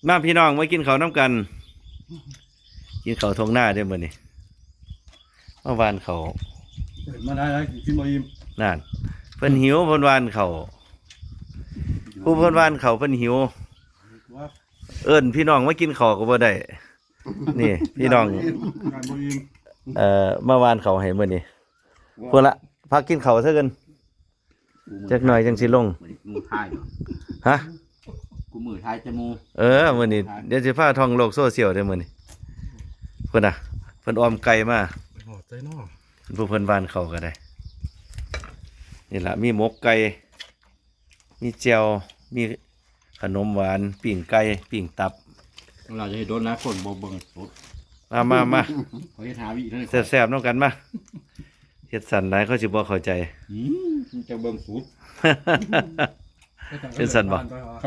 ມາພີ່ນ້ອງ ມາກິນເຂົ້ານຳກັນ ກິນເຂົ້າທົ່ງນາເດ້ມື້ນີ້ ມາຫວ່ານເຂົ້າ ເອີ້ນມາໄດ້ໆ ກິນບໍ່ອີ່ມ ນັ້ນ ເພິ່ນຫິວ ເພິ່ນຫວ່ານເຂົ້າ ຜູ້ເພິ່ນຫວ່ານເຂົ້າເພິ່ນຫິວ ເອີ້ນພີ່ນ້ອງມາກິນເຂົ້າກໍບໍ່ໄດ້ ນີ້ພີ່ນ້ອງ ກິນບໍ່ອີ່ມ ເອີ ມາຫວ່ານເຂົ້າໃຫ້ມື້ນີ້ ພຸ້ນລະ ພາກິນເຂົ້າຊະກ່ອນ ຈັກໜ່ອຍຈັ່ງຊິລົງ ມື້ນີ້ມື້ທ້າຍເນາະ ຮະ ກູມື້ທ້າຍຈະໝູ່ ເອີ ມື້ນີ້ ທ້າຍ ດຽວຊິພາທ່ອງໂລກໂຊຊຽວເດ້ມື້ນີ້ ພຸ້ນນະ ເພິ່ນອ້ອມໄກ່ມາ ຮອດໃສເນາະ ຜູ້ເພິ່ນຫວ່ານເຂົ້າກໍໄດ້ ນີ້ລະ ມີໝົກໄກ່ ມີແຈ່ວ ມີຂະໜົມຫວານ ປີ້ງໄກ່ ປີ້ງຕັບ ລາວຈະເຮັດດົນນະ ຄົນບໍ່ເບິ່ງສຸດ ມາ ມາ ມາ ເຂົາເຮັດຫ້າວິເທົ່ານັ້ນ ແຊບໆນຳກັນມາ ເຮັດສັ້ນຫຼາຍເຂົາຊິບໍ່ເຂົ້າໃຈ ອືມ ຈະເບິ່ງສຸດ ເປັນຊັ້ນບໍ່? ເຂົາ